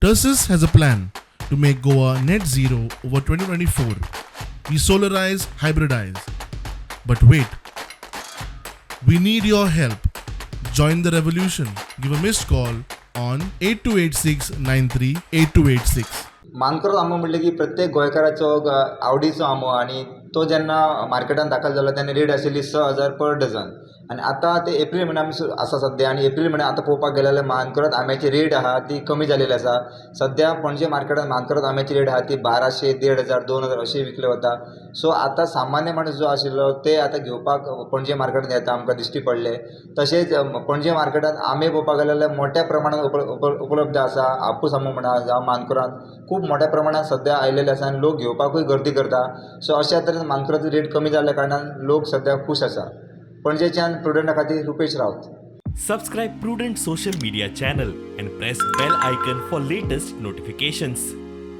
Tersus has a plan to make Goa net zero over 2024. We solarize, hybridize. But wait, we need your help. Join the revolution. Give a missed call on 8286 938286. Mankurad आंबो म्हणलें की प्रत्येक गोंयकाराचो आवडीचो आंबो आनी तो जेन्ना मार्केटान दाखल जालो तेन्ना रेट आशिल्ली 6000 पर डजन आनी आतां ते एप्रील म्हयन्या आमी आसा सद्या आनी एप्रील म्हयन्यात आतां पळोवपाक गेले जाल्यार मानकुराद आंब्याची रेट आहा ती कमी जालेली आसा. सद्या पणजे मार्केटान मानकुराद आंब्याची रेट आहा ती 1200, 1500, 2000 अशी विकले वता. सो आतां सामान्य माणूस जो आशिल्लो ते आतां घेवपाक पणजे मार्केटान येता आमकां दिश्टी पडले. तशेंच पणजे मार्केटान आंबे पळोवपाक गेले जाल्यार मोट्या प्रमाणान उपलब्ध आसा. हापूस आंबो म्हणा जावं मानकुराद खूब मोट्या प्रमाणान सद्या आयलेले आसा आनी लोक घेवपाकूय गर्दी करता. सो अश्या तरेन मानकुराद रेट कमी जाल्ल्या कारणान लोक सद्या खूश आसा. पणजेच्यान प्रुडंटा खातीर रुपेश रावत. Subscribe Prudent Social Media channel and press bell icon for latest notifications.